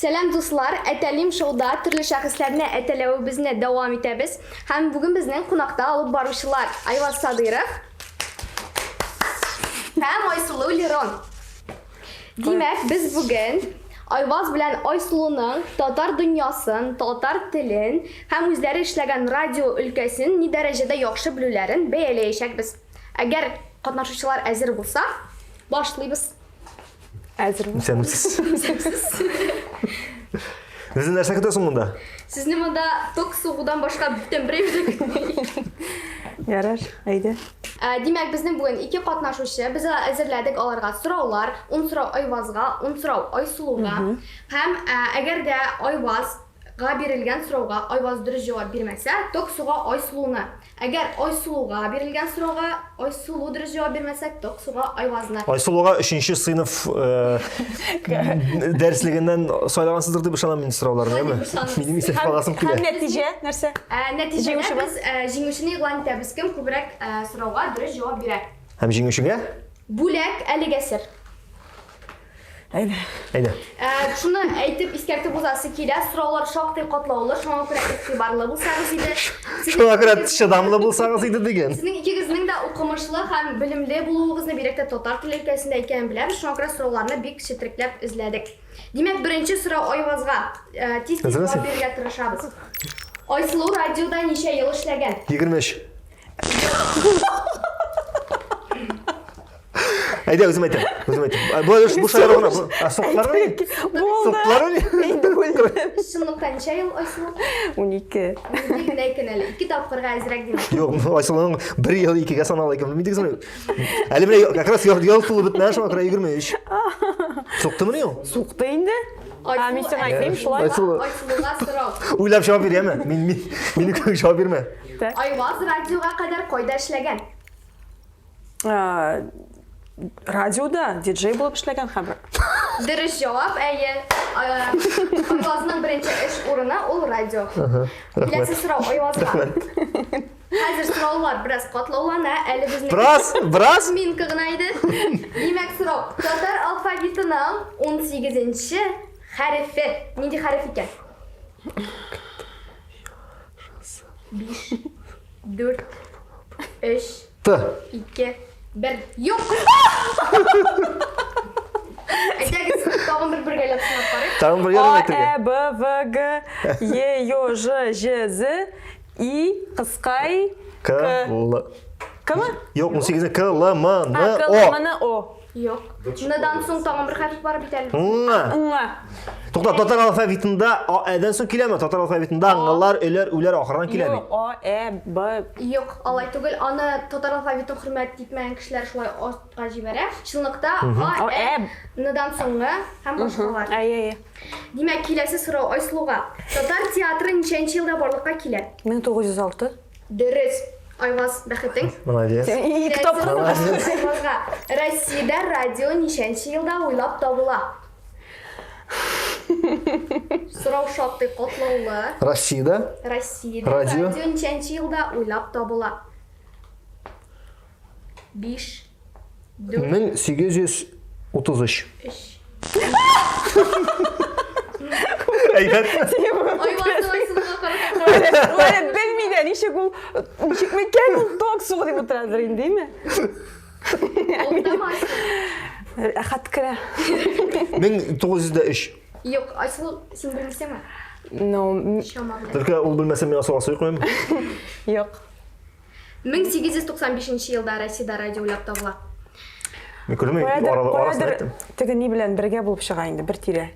Сәлам, дуслар! Әтәлим шоуда төрле шәхесләрне әтәләвебезне дәвам итәбез. Һәм бүген безнең кунакта алып баручылар Айваз Садыров һәм Айсылу Лерон. Димәк, без бүген Айваз белән Айсылуның татар дөньясын, татар телен һәм үзләре эшләгән радио өлкәсен ни дәрәҗәдә яхшы белүләрен бәяләячәкбез. Әгәр катнашучылар әзер булса, башлыйбыз. Әзермен. Исәнмесез. Безне нәрсә көтә соң монда? Сезне монда ток сугудан башка бүтән берәү дә көтми. Ярар, әйдә. Ә, Димәк, безнең бүген ике катнашучы. Без әзерләдек аларга сораулар. Ун сорау Айвазга, ун сорау Айсылуга. Һәм ә, әгәр дә Айвазга бирелгән сорауга Айваз дөрес җавап бирмәсә, ток суга Айсылуны. Әгәр Айсылуга бирелгән сорауга Айсылу дөрес җавап бирмәсә, ток суга Айвазны. Айсылуга өченче сыйныф э, дәреслегеннән сайлагансыздыр дип ышанам мин сорауларны, әйеме? Минем исәп аласым килә. Һәм нәтиҗә нәрсә? Ә, нәтиҗәдә без э, җиңүчене игълан итәбез. Кем күбрәк э, сорауга дөрес җавап бирә. Һәм җиңүчегә? Бүләк әлегә сер. Әйдә. Әйдә. Ә, шуны әйтеп искәртеп узасы килә, сораулар шактый катлаулы, шуңа күрә игътибарлы булсагыз иде. Шуңа күрә чыдамлы булсагыз иде диген. Сезнең икегезнең дә укымышлы һәм белемле булуыгызны, бигрәк тә татар теле өлкәсендә икәнен беләбез, шуңа күрә сорауларны бик четерекләп эзләдек. Димәк, беренче сорау Айвазга. Ә, Тиз-тиз җавап бирергә тырышабыз. Айсылу радиода ничә ел эшләгән? 23. Әйдә, үзем әйтәм. Үзем әйтәм. Бу бу шаяру гына. Бу суктылар ни? Суктылар ни? Инде үлдем. Чынлыкта ничә ел Айсылу? 12. 12 генә икән әле. Ике тапкырга әзрәк димәк. Юк, Айсылуның бер ел икегә санала икән. Белмим дигән. Әле менә как раз ел тулып бетмәгән, шуңа күрә 23. Суктымыни ул? Сукты инде. А, мин сиңа әйтмим, шулай. Айсылуга сорау. Уйлап җавап бирәме? Мин мин мине күреп җавап бирмә. Айваз радиога кадәр кайда эшләгән? Радиода диджей булып эшләгән хәбәр. Дөрес җавап, әйе. Айвазның беренче эш урыны ул радио. Киләсе сорау Айвазга. Хәзер сораулар бераз катлаулана, әле безнең Бераз, бераз. Минка гына иде. Димәк, сорау. Татар алфавитының 18-нче хәрефе. Нинди хәреф икән? 5 4 3 Т. 2 1. Юк. Әйдәгез, тагын бер бергәләп сынап карыйк. Тагын бер ярым А, әйтергә. Э, Б, В, Г, Е, Ё, Ж, Ж, З, И, кыскай, К, Л. Кымы? Юк, 18 К, Л, М, Н, А, К, Л, О. М, Н, О. Юк. Н-дан соң тагын бер хәреф бар бит әле. Ң. Ң. Тукта, татар алфавитында А, Әдән соң киләме? Татар алфавитында ңлар, өләр, үләр ахырдан килә бит. Юк, А, Э, Б. Юк, алай түгел. Аны татар алфавитын хөрмәт итмәгән кешеләр шулай артка җибәрә. Чынлыкта А, Э, Э, Н-дан соңгы һәм башкалар. Әйе, әйе. Димәк, киләсе сорау Айсылуга. Татар театры ничәнче елда барлыкка килә? 1906. Дөрес. Айваз, бәхетең. Молодец. Ике тапкыр. Айвазга. Россиядә радио ничәнче елда уйлап табыла? Сорау шактый катлаулы. Россиядә? Россиядә радио радио ничәнче елда уйлап табыла? 5 4 1833. 3. Әйбәт. Ой, белми дә, ничек ул, ничек микән ул ток сугы дип утырадыр инде, димме? Рәхәт керә. 1903. Юк, Айсылу, син белмисеңме? Ну, Чама белән. Только ул белмәсә миңа соңгысы юк минем. Юк. 1895 елда Россиядә радио уйлап табыла. Мин күрдем, арасын әйттем. Теге ни белән бергә булып чыга инде, бер тирә.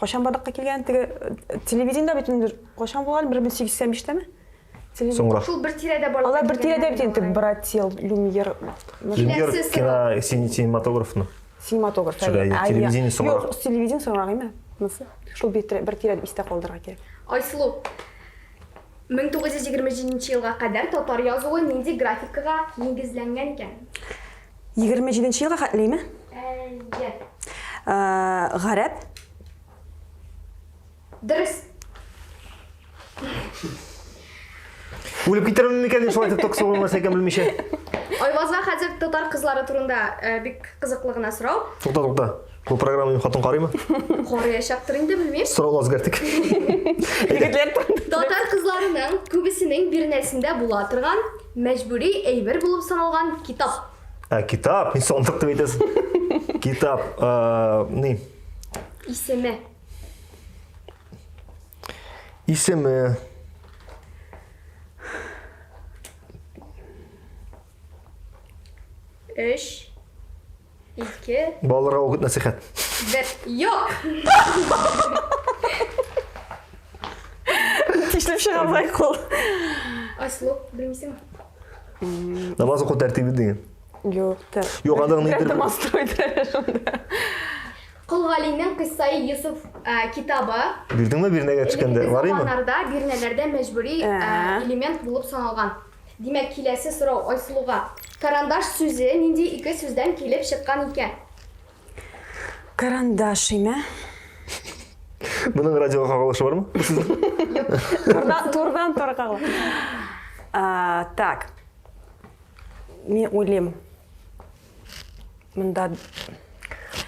Кайчан барлыкка килгән теге э, телевидениедә бит инде кайчан булган? 1885-тәме? Соңрак. Шул бер тирәдә барлыкка Алар бер тирәдә бит инде брател, Люмьер. Люмьер кино синематографны. Синематограф. Телевидение соңрак. Юк, телевидение соңрак име? Нәрсә? Шул бер тирәдә истә калдырырга кирәк. Айсылу, 1927 елга кадәр татар язуы нинди графикага нигезләнгән икән? 27 елга хәтлеме? Әйе. Гарәп. Дөрес. Үлеп китермен микән, шулай итеп ток сугылмаса икән белмичә. Айвазга хәзер татар кызлары турында э, бик кызыклы гына сорау. Тукта, тукта. Бу программа минем хатын карыймы? Карыячактыр инде, белмим. Сорауны үзгәртик. Егетләр турында. Татар кызларының күбесенең бирнәсендә була торган мәҗбүри әйбер булып саналган китап. Ә, китап, мин сандык дип әйтәсең. Китап, э, ни? Исеме. Исеме. Өч, ике, Балаларга үгет нәсихәт. бер. Юк! Тишлеп чыга болай кул. Айсылу, белмисеңме? Намаз уку тәртибе дигән. Юк, та. Юк, анда нидер. Настройда шунда. Кол Галинең Кыйссаи Йосыф китабы Бирдеңме бирнәгә төшкәндә? элеккеге Барыймы? заманнарда бирнәләрдә мәҗбүри Ә. элемент булып саналган. Димәк, киләсе сорау Айсылуга. Карандаш сүзе нинди ике сүздән килеп чыккан икән? Карандаш име? Моның радиога кагылышы бармы? Турдан, турдан тур кагыла. А, так. Мин уйлыйм. Монда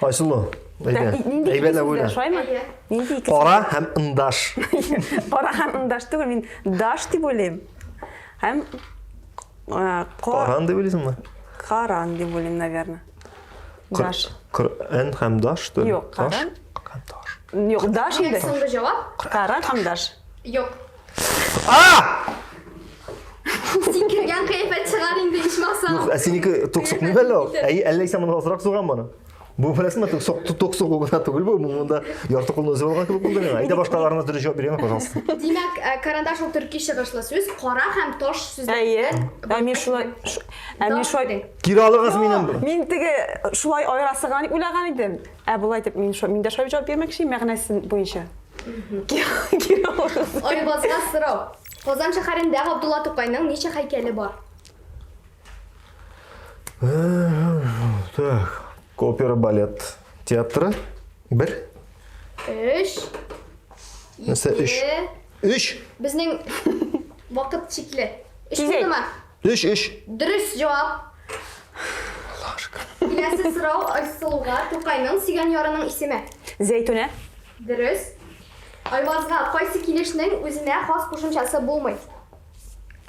Айсылу, әйдә. Нинди ике Әйбәтләп сүзләр, уйла. шулаймы? Әйе. Нинди ике Кара һәм ындаш. сүз? Кара һәм ындаш түгел, мин даш дип уйлыйм. Һәм э, Каран дип уйлыйсыңмы? Каран дип уйлыйм, наверное. Даш. Коръән һәм даш түгел. Юк, Таш Коръән. һәм таш. Юк, даш Димәк, инде. соңгы җавап? Каран һәм даш. Юк. А! Син кергән кыяфәт чыгар инде ичмасам. Юк, ә синеке ток сукмый әллә ул? Әй, әллә исә моны азрак суган моны. Бу беләсеңме, ток сок ток сугу гына түгел бу, монда ярты кулны өзеп алган кебек булды миңа. Әйдә башкаларына дөрес җавап бирәме, пожалуйста. Димәк, э, карандаш ул төрки чыгышлы сүз, кара һәм таш сүзләре. Әйе. Ә мин шулай ә мин шулай Кире алыгыз минем. Мин теге шулай аерасы гына дип уйлаган идем. Ә болай дип мин мин дә шулай җавап бирмәкче мәгънәсен буенча. Кире алыгыз. Айвазга сорау. Казан шәһәрендә Габдулла Тукайның ничә һәйкәле бар? Так, опера балет театры бер. Өч. Нәрсә өч? Ике. Өч. Безнең вакыт чикле. Өч Тизәй. булдымы? Өч, өч. Дөрес җавап. Киләсе сорау Айсылуга Тукайның сөйгән ярының исеме. Зәйтүнә. Дөрес. Айвазга кайсы килешнең үзенә хас кушымчасы булмый?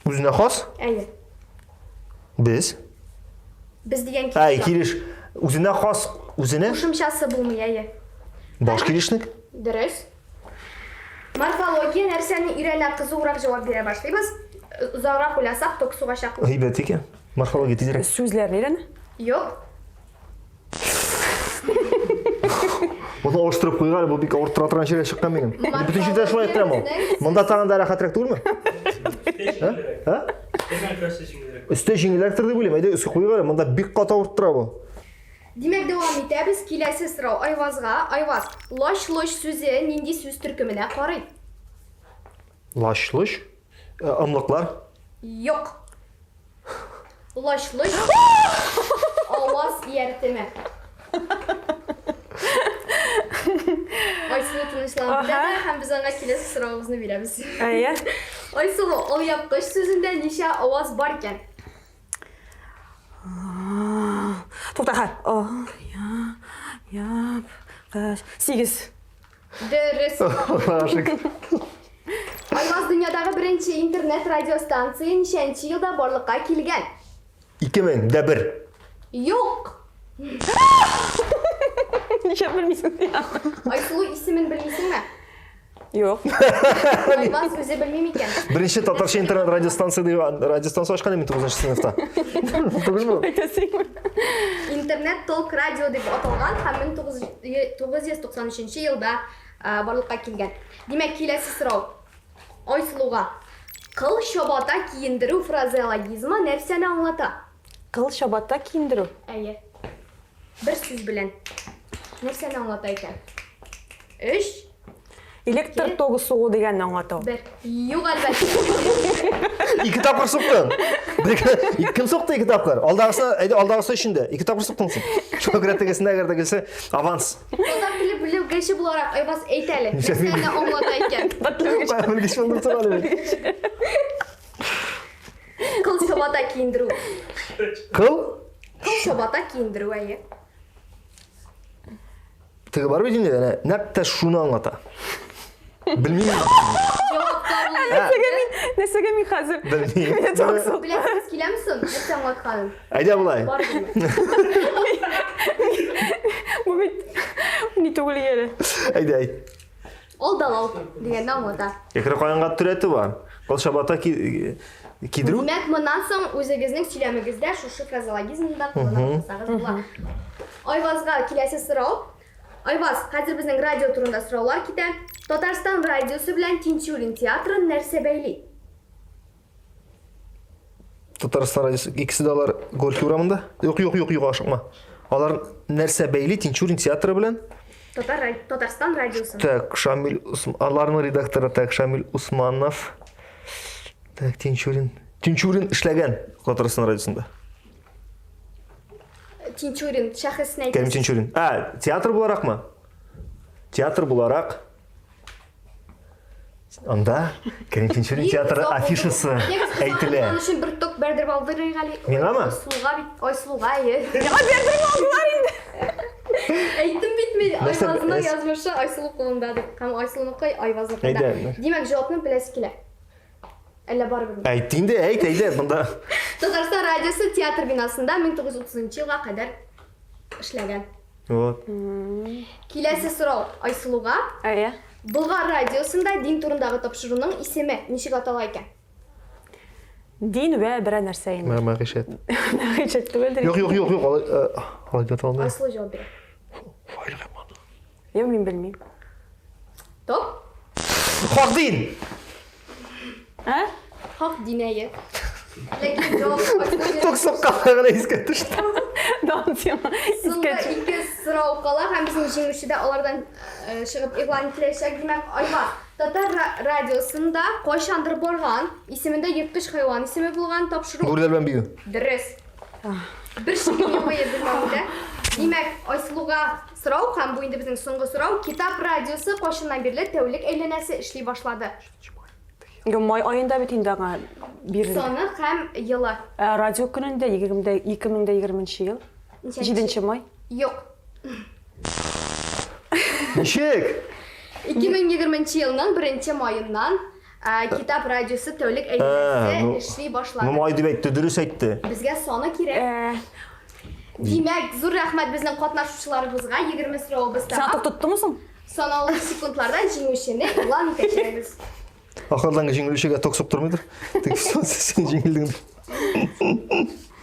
Үзенә хас? Әйе. Без. Без дигән килеш. Әй, килеш. Үзенә хас, үзенә Кушымчасы булмый, әйе. баш килешнек. Дөрес. Морфология нәрсәне өйрәнә? Кызурак җавап бирә башлыйбыз. Озаграк уйласак, ток сугачак. Әйбәт икән. Морфология тизрәк. Сүзләрне өйрәнә. Юк. Моны алыштырып куйган әле, бу бик авырттыра торган җиргә чыккан минем. Бөтен җирдә шулай әйтәм ул. Монда тагын да рәхәтрәк түгелме? Ә? Өстә җиңелрәктер дип уйлыйм. Әйдә өскә куйыйк әле, монда бик каты авырттыра бу. Димәк, дәвам итәбез. Киләсе сорау Айвазга. Айваз, лач-лоч сүзе нинди сүз төркеменә карый? Лач-лоч? Ымлыклар? Юк. Лач-лоч аваз ияртеме. Айсылу тынычланды да һәм без аңа киләсе соравыбызны бирәбез. Әйе. Айсылу, алъяпкыч сүзендә ничә аваз бар икән? Тукта, хәл. Я, яп, кыш. Сигез. Дөрес. Айваз дөньядагы беренче интернет радиостанция ничәнче елда барлыкка килгән? 2001. Юк. Ничә белмисең син? Айсылу исемен белмисеңме? Юк. Айваз үзе белми микән? Беренче татарча интернет радиостанция дип радиостанция ачкан идем 9 сыйныфта. Түгелме? Әйтәсеңме? Интернет толк радио дип аталган һәм 1993 елда барлыкка килгән. Димәк, киләсе сорау. Айсылуга. Кыл чабата киендерү фразеологизмы нәрсәне аңлата? Кыл чабата киендерү. Әйе. Бер сүз белән. Нәрсәне аңлата икән? Өч, Электр тогы сугу дигәнне аңлата ул. бер. Юк, әлбәттә. Ике тапкыр суктың. Бер кем сукты ике тапкыр? Алдагысы, әйдә, алдагысы өчен дә. Ике тапкыр суктың син. Шуңа күрә тегесендә әгәр дә килсә, аванс. Татар теле белгече буларак, Айваз әйт әле. Нәрсәне аңлата икән? Белгеч булдым соң әле мин. Кыл чабата киендерү. Кыл? Кыл чабата киендерү, әйе. Теге бар бит инде, әнә нәкъ тә шуны аңлата. Белмим. Җавап кабул Нәрсәгә мин, нәрсәгә мин хәзер? Белмим. Мине ток сук. Беләсегез киләме соң? Нәрсә аңлатканын? Әйдә болай. Бар белмә. Бу бит ни түгел әле. Әйдә әйт. Алдалау дигәнне аңлата. Кәкре каенга төрәте бар. Кыл чабата кидерү. Димәк, моннан соң үзегезнең сөйләмегездә шушы фразеологизмны да куллана башласагыз була. Айвазга киләсе сорау. Айваз, хәзер безнең радио турында сораулар китә. Татарстан радиосы белән Тинчурин театрын нәрсә бәйли? Татарстан радиосы икесе дә алар Горький урамында. Юк, юк, юк, юк, ашыкма. Алар нәрсә бәйли Тинчурин театры белән? Татар Татарстан радиосы. Так, Шамил Усм... Аларның редакторы так Шамил Усманов. Так, Тинчурин. Тинчурин эшләгән Татарстан радиосында. Тинчурин шәхесен Кәрим Тинчурин. А, театр буларакмы? Театр буларак Анда Кәрим Тинчурин театры афишасы әйтелә. Аның өчен бер ток бәрдереп алдырыйк әле. Миңамы? Айсылуга бит, Айсылуга, әйе. Миңа бәрдереп алдылар инде. Әйттем бит мин, Нәрсә- Айвазның нәрсә- язмышы Айсылу кулында дип. Һәм Айсылуныкы Айвазныкында. Әйдә. Димәк, җавапны беләсе килә. Әллә барыбер. Әйт инде, әйт, әйдә, монда. Татарстан радиосы театр бинасында 1930 елга кадәр эшләгән. Вот. Киләсе сорау Айсылуга. Әйе. Болгар радиосында дин турындагы тапшыруның исеме ничек атала икән? Дин вә берәр нәрсә инде. Мәгыйшәт. Мәгыйшәт түгелдер. Юк, юк, юк, юк, алай, э, алай дип аталмый. Айсылу җавап бирә. Фаил Гыйманов. Юк, мин белмим. Топ. Хак дин! Ә? Хак дин әйе. Ләкин җавап Айсылу Ток суккан гына искә төште. Дан сиңа. Соңгы Искә төште. ике сорау кала һәм безнең җиңүче дә алардан э, чыгып игълан ителәчәк. Димәк, Айваз, татар радиосында кайчандыр барган, исемендә ерткыч хайван исеме булган тапшыру. Бүреләр белән бию. Дөрес. Бер шикелле юк иде белмәвемдә. Димәк, Айсылуга сорау һәм бу инде безнең соңгы сорау. Китап радиосы кайчаннан бирле тәүлек әйләнәсе эшли башлады? Юк, май аенда бит инде аңа бирелде. Саны һәм елы. Ә, радио көнендә 2020 ел. Ничәнче? 7 май. Юк. Ничек? 2020 елның 1 маеннан ә, Китап радиосы тәүлек Ә, әйләнәсе ну, эшли башлады. Ну, май дип әйтте, дөрес әйтте. Безгә саны кирәк. Ә, Димәк, зур рәхмәт безнең катнашучыларыбызга. 20 соравыбыз син тәмам. атып тоттымы соң? Санаулы секундлардан җиңүчене игълан итәчәкбез. Ахырдан җиңелүчегә ток суктырмыйдыр. Тик син җиңелдең.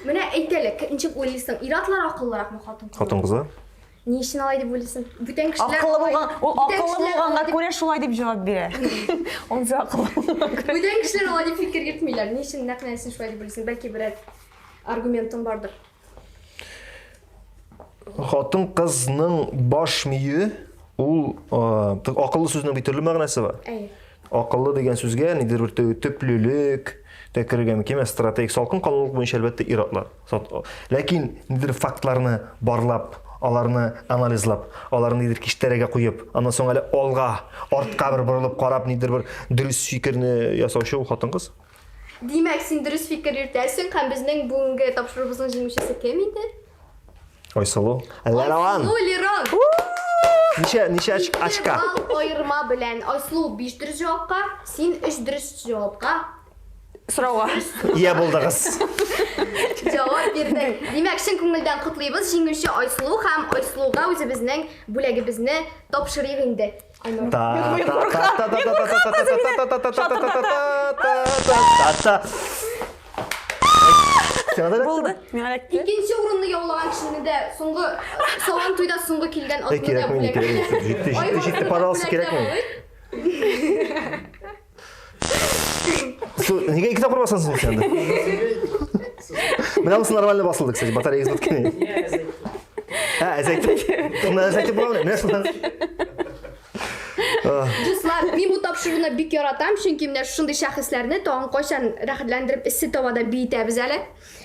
Менә әйт әле, ничек уйлыйсың, ир-атлар акыллыракмы хатын-кызлар? Хатын-кызлар. Ни өчен алай дип уйлыйсың? Бүтән кешеләр Акыллы булган, ул бүтән акыллы кешеләр булганга алай дип- күрә шулай дип җавап бирә. Ул үзе акыллы булганга күрә. Бүтән кешеләр алай дип фикер йөртмиләр. Ни өчен нәкъ менә син шулай дип уйлыйсың? Бәлки берәр аргументың бардыр. Хатын-кызның баш мие ул акыллы сүзнең бит төрле мәгънәсе бар. Әйе. Акыллы дигән сүзгә нидер бер төплелек тә керергә мөмкин. Ә стратегик салкын канлылык буенча әлбәттә ир-атлар. Ләкин нидер фактларны барлап, аларны анализлап, аларны нидер киштәрәгә куеп, аннан соң әле алга, артка бер борылып карап, нидер бер дөрес фикерне ясаучы ул хатын-кыз. Димәк, син дөрес фикер йөртәсең һәм безнең бүгенге тапшыруыбызның җиңүчесе кем инде? Айсылу. Лерон. Айсылу Лерон. Ничә, ничә очка? Балл аерма белән Айсылу 5 дөрес җавапка, син 3 дөрес җавапка Сорауга. Ия булдыгыз. Җавап бирдең. Димәк, чын күңелдән котлыйбыз җиңүче Айсылу һәм Айсылуга үзебезнең бүләгебезне тапшырыйк инде. Айнур. Та Мин та куркам, та та мин та та куркам, та та та та та та та та та та та. Сиңа да эләкте? Булды. Миңа эләкте. Икенче урынны яулаган кешене дә соңгы Сабан туйда соңгы килгән Эй, атны да кирәкми, бүләк. кирәкми. Җитте, җитте, җитте, пожалуйста, кирәкми. Су, нигә ике тапкыр басасың син анда? Менә бусы нормально басылды, кстати, батареягыз беткән. Ә, әзәйтеп. Менә әзәйтеп була менә шуннан. Дуслар, мин бу тапшыруны бик яратам, чөнки менә шушындый шәхесләрне тагын кайчан рәхәтләндереп эссе табада биетәбез әле.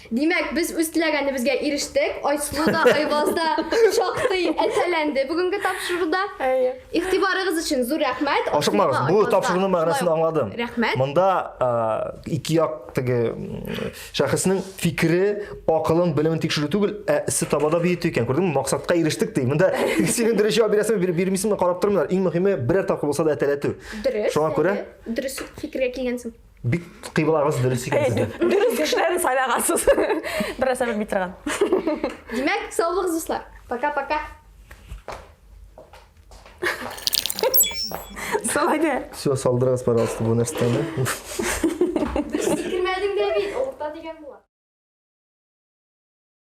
Димәк, без үз теләгәнебезгә ирештек. Айсылу да, Айваз да шактый әсәләнде бүгенге тапшыруда. Әйе. Игътибарыгыз өчен өчен зур рәхмәт. Ашыкмагыз, бу тапшыруның мәгънәсен аңладым. Рәхмәт. Монда ике як теге шәхеснең фикере, акылын, белемен тикшерү түгел, ә эсе табада биетү икән. Күрдеңме? Максатка ирештек ди. Монда синең дөрес җавап бирәсеңме, бирмисеңме карап тормыйлар. Иң мөһиме берәр тапкыр булса да әтәләтү. Дөрес. Шуңа күрә дөрес фикергә килгәнсең. Бик кыйблагыз дөрес икән сезнең. Дөрес кешеләрне сайлагансыз. Бер нәрсә белми торган. Димәк, сау булыгыз, дуслар. Пока-пока. Сау әйдә. Все, салдырыгыз, пожалуйста, бу нәрсәне. Дөрес сикермәдең дә бит, авырта дигән була.